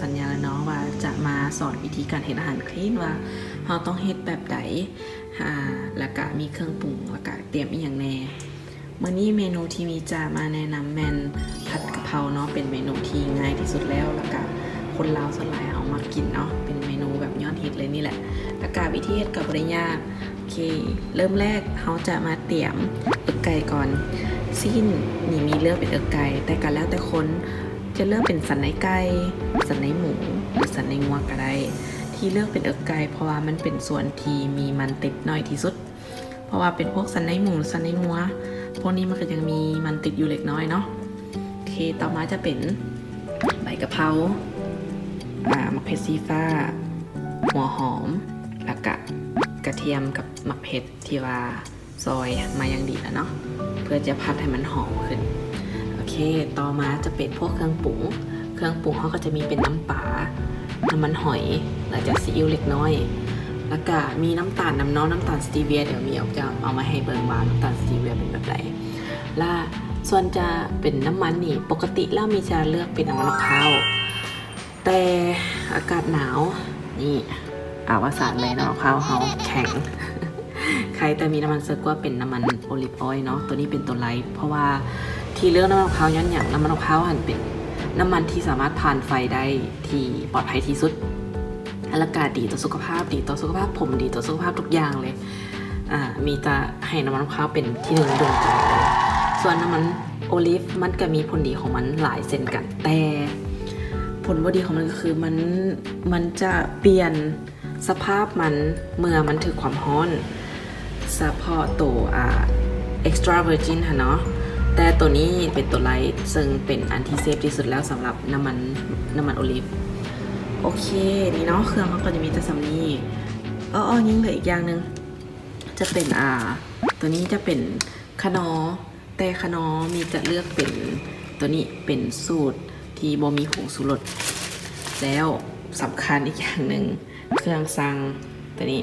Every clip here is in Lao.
ສັນຍາແລ້ວເນາະ ວ່າຈະມາສອນວິທີການເຮັດອາຫານ clean ວ່າເຮົາຕ້ອງເຮັດແບບໃດ ອາ ແລ້ວກະມີເຄື່ອງປຸງ ແລ້ວກະຕຽມອີ່ຫຍັງແດ່. ມື້ນີ້ເມນູທີ່ມີຈະມາແນະນຳແມ່ນຜັດກະເພົາເນາະ ເປັນເມນູທີ່ງ່າຍທີ່ສຸດແລ້ວ ແລ້ວກະຄົນລາວສ່ວນຫຼາຍເຮົາມັກກິນເນາະ ເປັນເມນູແບບຍອດຮິດເລີຍນີ້ແຫຼະ. ແລ້ວກະວິທີເຮັດກະບໍ່ໄດ້ຍາກ. ໂອເຄ ເລີ່ມແລກເຮົາຈະມາຕຽມເອິກໄກ່ກ່ອນ. ຊີ້ນນີ້ມີເລືອກເປັນເອິກໄກ່ ແຕ່ກະແລ້ວແຕ່ຄົນ ຈະເລືອກເປັນສັນໃນໄກ່, ສັນໃນໝູ ຫຼື ສັນໃນງົວກະໄດ້. ທີ່ເລືອກເປັນເອິກໄກ່ ເພາະວ່າມັນເປັນສ່ວນທີ່ມີມັນຕິດໜ້ອຍທີ່ສຸດ ເພາະວ່າເປັນພວກສັນໃນໝູ ສັນໃນງົວ ພວກນີ້ມັນກະຍັງມີມັນຕິດຢູ່ເລັກນ້ອຍເນາະ. ໂອເຄ ຕໍ່ມາຈະເປັນໃບກະເພົາ, ອາ ໝາກເຜັດຊີ້ຟ້າ, ຫົວຫອມ ແລ້ວກະກະທຽມກັບໝາກເຜັດທີ່ວ່າ ຊອຍມາຢ່າງດີແລ້ວເນາະ ເພື່ອຈະຜັດໃຫ້ມັນຫອມຂຶ້ນ. ໂອເຄ ຕໍ່ມາຈະເປັນພວກເຄື່ອງປຸງ. ເຄື່ອງປຸງເຮົາກະຈະມີເປັນນ້ຳປາ, ນ້ຳມັນຫອຍ ແລ້ວຈະຊີອິ້ວເລັກນ້ອຍ ແລ້ວກະມີນ້ຳຕານນຳເນາະ ນ້ຳຕານສະຕີເວຍ. ດຽວມີອອກຈະເອົາມາໃຫ້ເບິ່ງວ່ານ້ຳຕານສະຕີເວຍເປັນແບບໃດ. ແລະສ່ວນຈະເປັນນ້ຳມັນນີ້ ປົກກະຕິແລ້ວມີຈະເລືອກເປັນນ້ຳມັນມະພ້າວ ແຕ່ອາກາດໜາວນີ້ ອາວະສານເລີຍເນາະ ເຂົ້າເຮົາແຂງ. ໃຄແຕ່ມີນ້ຳມັນເຊີກວາ ເປັນນ້ຳມັນໂອລິບອອຍເນາະ ໂຕນີ້ເປັນໂຕໄລ ເພາະວ່າທີ່ເລືອກນ້ຳມັນເຂົ້າຍ້ອນຫຍັງ? ນ້ຳມັນເຂົ້າຫັ້ນເປັນນ້ຳມັນທີ່ສາມາດຜ່ານໄຟໄດ້ທີ່ປອດໄພທີ່ສຸດ ແລ້ວກະດີຕໍ່ສຸຂະພາບ ດີຕໍ່ສຸຂະພາບຜົມ ດີຕໍ່ສຸຂະພາບທຸກຢ່າງເລີຍ. ອາ ມີແຕ່ໃຫ້ນ້ຳມັນມະພ້າວເປັນທີ່ໜຶ່ງດວງໃຈເລີຍ. ສ່ວນນ້ຳມັນໂອລິບມັນກະມີຜົນດີຂອງມັນຫຼາຍເຊັ່ນກັນ ແຕ່ຜົນບໍ່ດີຂອງມັນກະຄືມັນ ມັນຈະປ່ຽນສະພາບມັນເມື່ອມັນຖືກຄວາມຮ້ອນ ສະເພາະໂຕ ອາ extra virgin ຫັ້ນເນາະ ແຕ່ໂຕນີ້ເປັນໂຕໄລ ເຊິ່ງເປັນອັນທີ່ເຊຟທີ່ສຸດແລ້ວສຳລັບນ້ຳມັນ ນ້ຳມັນໂອລິບ. ໂອເຄ ນີ້ເນາະ ເຄື່ອງເຮົາກະຈະມີແຕ່ສ່ຳນີ້. ເອີ ຍັງເຫຼືອອີກຢ່າງໜຶ່ງ ຈະເປັນ ອາ ໂຕນີ້ຈະເປັນຂະໜໍ ແຕ່ຂະໜໍມີຈະເລືອກເປັນໂຕນີ້ ເປັນສູດທີ່ບໍ່ມີຜົງຊູລົດ. ແລ້ວສຳຄັນອີກຢ່າງໜຶ່ງ ເຄື່ອງຊັ່ງໂຕນີ້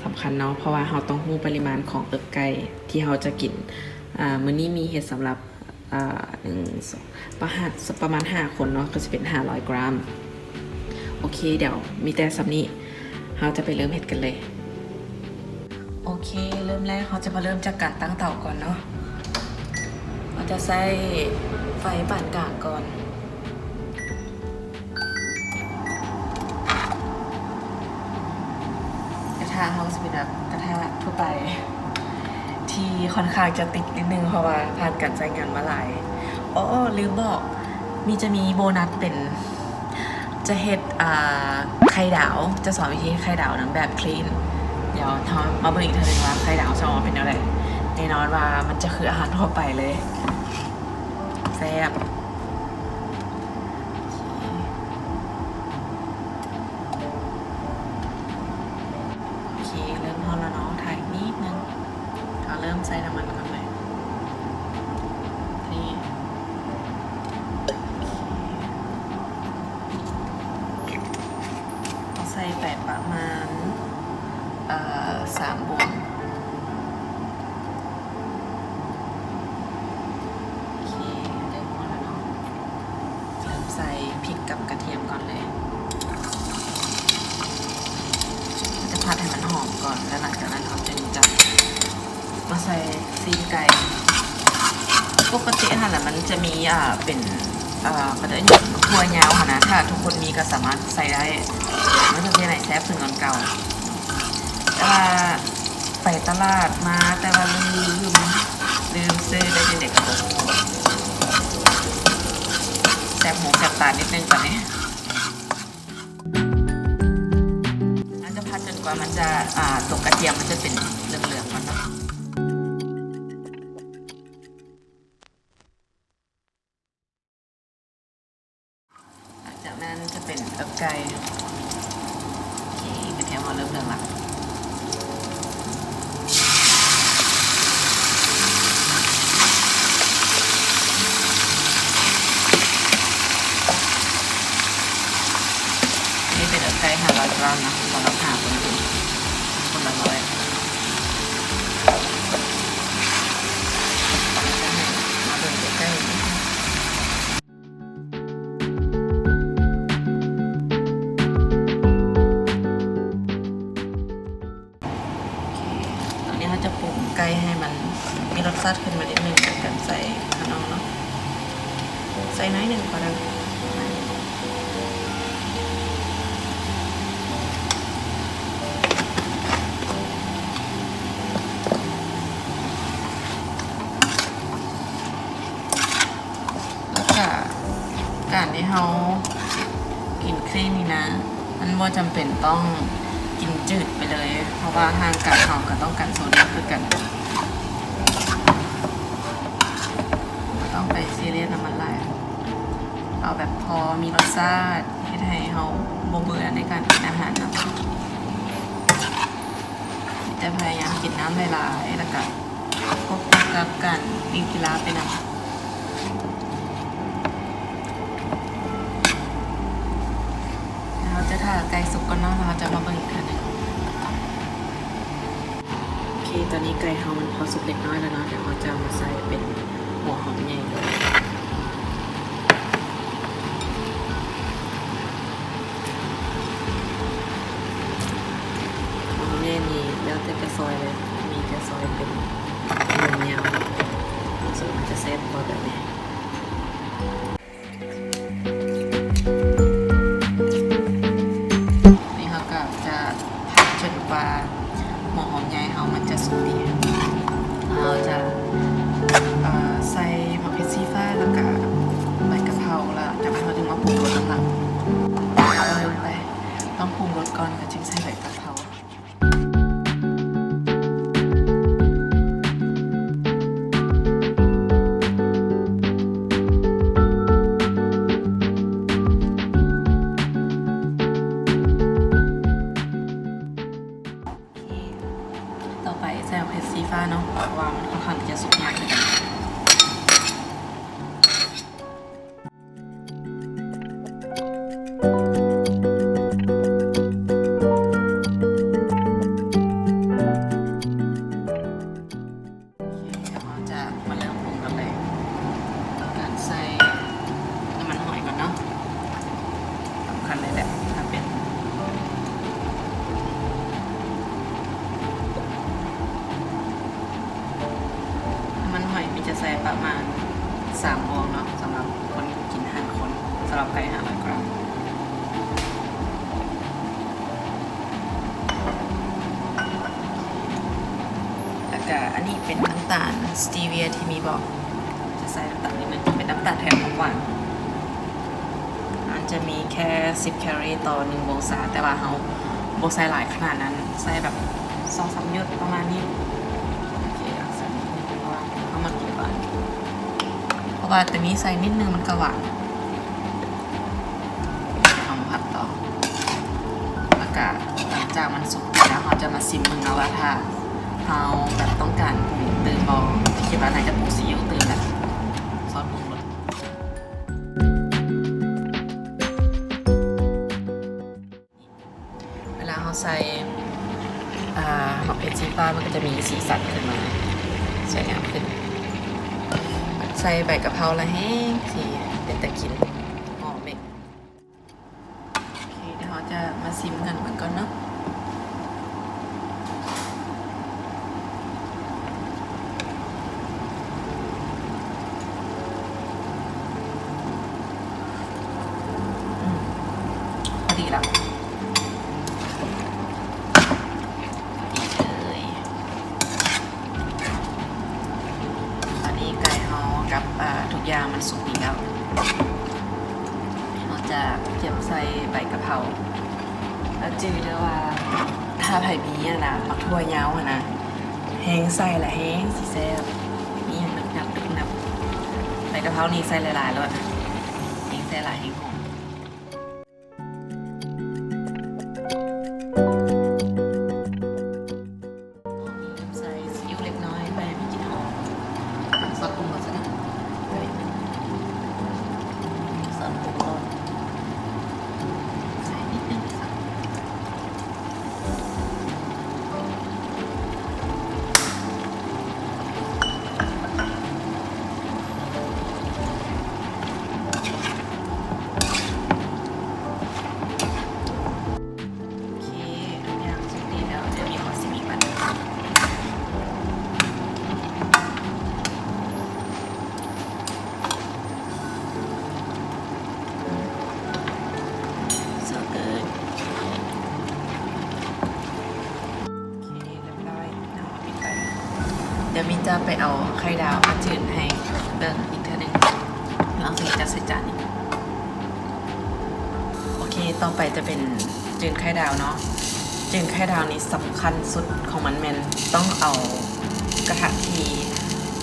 ສຳຄັນເນາະ ເພາະວ່າເຮົາຕ້ອງຮູ້ປະລິມານຂອງເອິກໄກ່ທີ່ເຮົາຈະກິນ. ອາ ມື້ນີ້ມີເຮັດສຳລັບ ອາ ໜຶ່ງ ສອງ ປະຫານ ປະມານຫ້າຄົນເນາະ ກະຊິເປັນຫ້າຮ້ອຍກຣາມ. ໂອເຄ ດຽວມີແຕ່ສ່ຳນີ້ ເຮົາຈະໄປເລີ່ມເຮັດກັນເລີຍ. ໂອເຄ ເລີ່ມແລກເຮົາຈະມາເລີ່ມຈາກການຕັ້ງເຕົາກ່ອນເນາະ. ເຮົາຈະໃຊ້ໄຟປານກາງກ່ອນ. ກະທະເຮົາກະຊິເປັນແບບກະທະທົ່ວໄປ ທີ່ຂ້ອນຂ້າງຈະຕິດນິດໜຶ່ງ ເພາະວ່າຜ່ານການໃຊ້ງານມາຫຼາຍ. ອໍ ລືມບອກ ມີ ຈະມີໂບນັດເປັນ ຈະເຮັດ ອາ ໄຂ່ດາວ ຈະສອນວິທີເຮັດໄຂ່ດາວນຳແບບ clean. ດຽວເຮົາມາເບິ່ງອີກເທື່ອໜຶ່ງວ່າໄຂ່ດາວຈະອອກມາເປັນແນວໃດ. ແນ່ນອນວ່າມັນຈະຄືອາຫານທົ່ວໄປເລີຍ ແຊບ. ໂອເຄ ເລີ່ມຮ້ອນແລ້ວເນາະ ຖ້າອີກນິດໜຶ່ງ. ເຮົາເລີ່ມໃສ່ນ້ຳມັນກ່ອນເລີຍ ນີ້ ເຮົາໃສ່ໄປປະມານ ເອີ ສາມບ່ອນ. ໂອເຄ ເລີ່ມຮ້ອນແລ້ວເນາະ ເລີ່ມໃສ່ພິກກັບກະທຽມກ່ອນເລີຍ. ຈະຜັດໃຫ້ມັນຫອມກ່ອນ ແລ້ວຫຼັງຈາກນັ້ນເຮົາຈຶ່ງຈະມາໃສ່ຊີ້ນໄກ່. ປົກກະຕິຫັ້ນລະມັນຈະມີ ອາ ເປັນ ເຂົາເອີ້ນຫຍັງ ຖົ່ວຍາວຫັ້ນນະ ຖ້າທຸກຄົນມີກະສາມາດໃສ່ໄດ້ ມັນຈະເຮັດໃຫ້ແຊບຂຶ້ນກວ່າເກົ່າ. ແຕ່ວ່າໄປຕະຫຼາດມາ ແຕ່ວ່າລືມ ລືມຊື້ ໄດ້ຈັ່ງໃດກະບໍ່ຮູ້. ແສບຫູແສບຕານິດໜຶ່ງຕອນນີ້. ອາດຈະຜັດຈົນກວ່າມັນຈະ ອາ ຕົວກະທຽມມັນຈະເປັນເຫຼືອງໆກ່ອນເນາະ. ຫຼັງຈາກນັ້ນຈະເປັນເອິກໄກ່. ໂອເຄ ກະທຽມເຮົາເລີ່ມເຫຼືອງລະ. ນີ້ເປັນເອິກໄກ່ຫ້າຮ້ອຍກຣາມນະ ສຳລັບຫ້າຄົນກິນ ຄົນລະຮ້ອຍ. ມາເບິ່ງໃກ້ໆ. ມີລົດຊາດຂຶ້ນມານິດໜຶ່ງ ເປັນການໃສ່ຂະໜອງເນາະ ໃສ່ໜ້ອຍໜຶ່ງກໍໄດ້. ແລ້ວກະການທີ່ເຮົາກິນຄຣີມນີ້ນະ ມັນບໍ່ຈຳເປັນຕ້ອງກິນຈືດໄປເລີຍ ເພາະວ່າຮ່າງກາຍເຮົາກໍຕ້ອງການໂຊດຽມຄືກັນ. ບໍ່ຕ້ອງໄປຊີຣຽສນຳມັນຫຼາຍ ເອົາແບບພໍມີລົດຊາດ ເຮັດໃຫ້ເຮົາບໍ່ເບື່ອໃນການກິນອາຫານນຳ. ຈະພະຍາຍາມກິນນ້ຳຫຼາຍໆ ແລ້ວກະຄວບຄູ່ກັບການຫຼິ້ນກິລາໄປນຳ. ເຮົາຈະຖ້າໄກ່ສຸກກ່ອນເນາະ ແລ້ວເຮົາຈະມາເບິ່ງອີກເທື່ອໜຶ່ງ. ໂອເຄ ຕອນນີ້ໄກ່ເຮົາມັນພໍສຸກເລັກນ້ອຍແລ້ວເນາະ ດຽວເຮົາຈະມາໃສ່ເປັນຫົວຫອມໃຫຍ່ເລີຍ. ຫົວຫອມໃຫຍ່ນີ້ແລ້ວແຕ່ຈະຊອຍເລີຍ ມີແຕ່ຊອຍເປັນຍາວໆ ເບິ່ງມັນຈະແຊບບໍ່ແບບນີ້. ນີ້ເຮົາກໍຈະຜັດຈົນກວ່າຫົວຫອມໃຫຍ່ເຮົາມັນຈະສຸກດີ ເຮົາຈະ ເອີ ໃສ່ໝາກເຜັດສີຟ້າ ແລ້ວກະໃບກະເພົາ ແລ້ວຈາກນັ້ນເຮົາຈຶ່ງມາປຸງລົດນຳຫຼັງ. ເອົາລືມໄປ ຕ້ອງປຸງລົດກ່ອນ ແລ້ວຈຶ່ງໃສ່ໃບກະເພົາ. ຕໍ່ໄປໃສ່ໝາກເຜັດສີຟ້າເນາະ ເພາະວ່າມັນຄ່ອນຂ້າງທີ່ຈະສຸກຍາກຄືກັນ. ໂອເຄ ດຽວເຮົາຈະມາເລີ່ມປຸງກັນເລີຍ ໂດຍການໃສ່ນ້ຳມັນຫອຍກ່ອນເນາະ. ສຳຄັນເລີຍແຫຼະ ຖ້າເປັນ ນ້ຳມັນຫອຍມີຈະໃສ່ປະມານສາມບ່ວງເນາະ ສຳລັບຄົນກິນຫ້າຄົນ ສຳລັບໄກ່ຫ້າຮ້ອຍກຣາມ. ແລ້ວກະອັນນີ້ເປັນນ້ຳຕານສະຕີເວຍທີ່ມີບອກ ຈະໃສ່ນ້ຳຕານນິດໜຶ່ງ ເປັນນ້ຳຕານແທນຂອງຫວານ. ມັນຈະມີແຄ່ສິບແຄລອຣີຕໍ່ໜຶ່ງໂບຊາ ແຕ່ວ່າເຮົາບໍ່ໃສ່ຫຼາຍຂະໜາດນັ້ນ ໃສ່ແບບສອງສາມຫຍົດປະມານນີ້. ໂອເຄ ໃສ່ນິດໜຶ່ງ ເພາະວ່າເຮົາມັກກິນຫວານ ເພາະວ່າໂຕນີ້ໃສ່ນິດໜຶ່ງມັນກໍຫວານ. ເຮົາມາຜັດຕໍ່ ແລ້ວກະຫຼັງຈາກມັນສຸກດີແລ້ວ ເຮົາຈະມາຊິມເບິ່ງເນາະວ່າ ຖ້າເຮົາແບບຕ້ອງການປຸງຕື່ມບໍ່ ຄິດວ່າໜ້າຈະປຸງຊີອິ້ວຕື່ມແຫຼະ ຊອດປຸງລົດ. ເວລາເຮົາໃສ່ ອ່າ ໝາກເຜັດສີຟ້າ ມັນກໍຈະມີສີສັນຂຶ້ນມາ ສວຍງາມຂຶ້ນ. ໃສ່ໃບກະເພົາລະແຮງຊິເປັນຕາກິນ ຫອມເດ. ໂອເຄ ດຽວເຮົາຈະມາຊິມກັນເບິ່ງກ່ອນເນາະ. ອືມ ພໍດີລະ ພໍດີເລີຍ. ຕອນນີ້ໄກ່ເຮົາກັບ ເອີ ທຸກຢ່າງມັນສຸກດີແລ້ວ ເຮົາຈະກຽມໃສ່ໃບກະເພົາ. ແລ້ວຈື່ເດີວ່າ ຖ້າໃຜມີຫັ້ນນະ ໝາກຖົ່ວຍາວຫັ້ນນະ ແຮງໃສ່ລະແຮງຊິແຊບ ມີຫຍັງໜຶບໜັບ ໜຶບໜັບ. ໃບກະເພົານີ້ໃສ່ຫຼາຍໆໂລດ ແຮງໃສ່ຫຼາຍແຮງຫອມ. ໃສ່ຊີອິ້ວເລັກນ້ອຍ ເພື່ອໃຫ້ມັນກິ່ນຫອມ. ຊອດປຸງລົດຊະເນາະ ຊອດປຸງລົດ ໃສ່ນິດໜຶ່ງ. ເ ຈະໄປເອົາໄຂ່ດາວມາຈືນໃຫ້ເບິ່ງອີກເທື່ອໜຶ່ງ ຫຼັງຈາກເຮັດຈັດໃສ່ຈານນີ້. ໂອເຄ ຕໍ່ໄປຈະເປັນຈືນໄຂ່ດາວເນາະ. ຈືນໄຂ່ດາວນີ້ສຳຄັນສຸດຂອງມັນແມ່ນຕ້ອງເອົາກະທະທີ່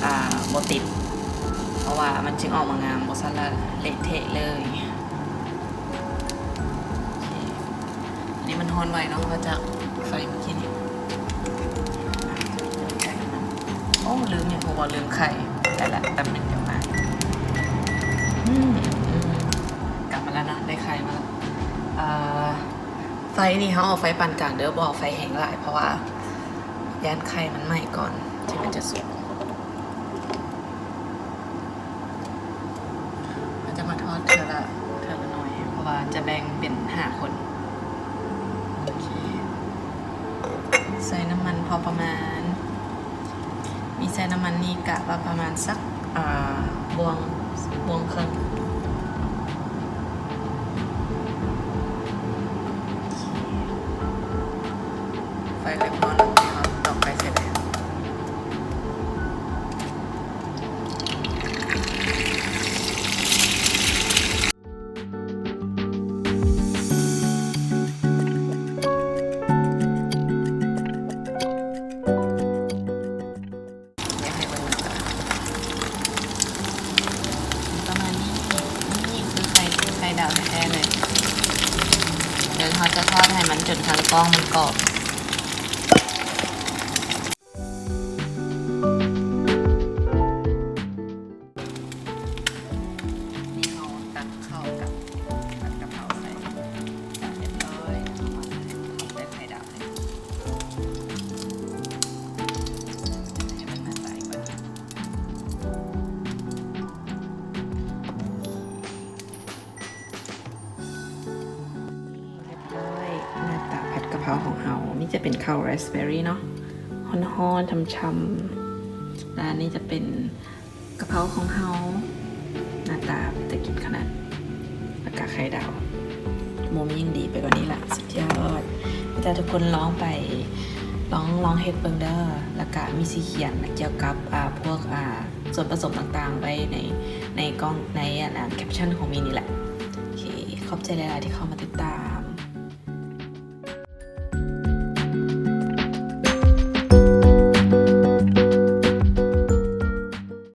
ອ່າ ບໍ່ຕິດ ເພາະວ່າມັນຈຶ່ງອອກມາງາມ, ບໍ່ຊັ້ນລະເລະເທະເລີຍ. ໂອເຄ ອັນນີ້ມັນຮ້ອນໄວເນາະ ມາຈາກໄຟມື້ກີ້ນີ້. ໂອ້ ລືມຫຍັງຮູ້ບໍ່? ລືມໄຂ່. ໄດ້ລະ ແປັບໜຶ່ງ ດຽວມາ. ອືມ ອືມ ກັບມາແລ້ວເນາະ ໄດ້ໄຂ່ມາແລ້ວ. ເອີ ໄຟນີ້ເຮົາເອົາໄຟປານກາງເດີ້ ບໍ່ເອົາໄຟແຮງຫຼາຍ ເພາະວ່າຢ້ານໄຂ່ມັນໄໝ້ກ່ອນທີ່ມັນຈະສຸກ. ເຮົາຈະມາທອດເທື່ອລະ ເທື່ອລະໜ້ອຍ ເພາະວ່າຈະແບ່ງເປັນຫ້າຄົນ. ໂອເຄ ໃສ່ນ້ຳມັນພໍປະມານ, ມີໃສ່ນ້ຳມັນນີ້ກະວ່າປະມານສັກ ອ່າ ບ່ວງ ບ່ວງເຄິ່ງ. ໂອເຄ ໄຟເລີ່ມຮ້ອນແລ້ວ ເຮົາຕ້ອງໄປໃສ່ໄດ້. ຢາກໃຫ້ເບິ່ງໜ້າຕາປະມານນີ້. ນີ້ຄືໄຂ່ ໄຂ່ດາວແທ້ໆເລີຍ. ດຽວເຮົາຈະທອດໃຫ້ມັນຈົນທັງກ້ອງມັນກອບ. ນີ້ເຮົາຕັກເຂົ້າກັບ ກັບກະເພົາໃສ່ ແລ້ວຮຽບຮ້ອຍ ເຮົາມາໃສ່ໄຂ່ດາວໃຫ້ ໃຫ້ເບິ່ງໜ້າຕາອີກເບິ່ງ. ຮຽບຮ້ອຍ ໜ້າຕາຜັດກະເພົາຂອງເຮົາ. ນີ້ຈະເປັນເຂົ້າແຣສເບີຣີເນາະ ຮ້ອນໆ ຊ່ຳໆ ແລະ ອັນນີ້ຈະເປັນກະເພົາຂອງເຮົາ. ໜ້າຕາເປັນຕາກິນຂະໜາດ. ແລ້ວກະໄຂ່ດາວ ບໍ່ມີຫຍັງດີໄປກວ່ານີ້ລະ ສຸດຍອດ. ມີແຕ່ທຸກຄົນລອງໄປ ລອງ ລອງເຮັດເບິ່ງເດີ້. ແລ້ວກະມີຊິຂຽນກ່ຽວກັບ ອ່າ ພວກ ອ່າ ສ່ວນປະສົມຕ່າງໆໄວ້ໃນ ໃນກ່ອງ ໃນ ອັນ ອັນ ແຄັບຊັນຂອງມີນີ້ແຫຼະ. ໂອເຄ ຂອບໃຈຫຼາຍໆທີ່ເຂົ້າມາຕິດຕາມ.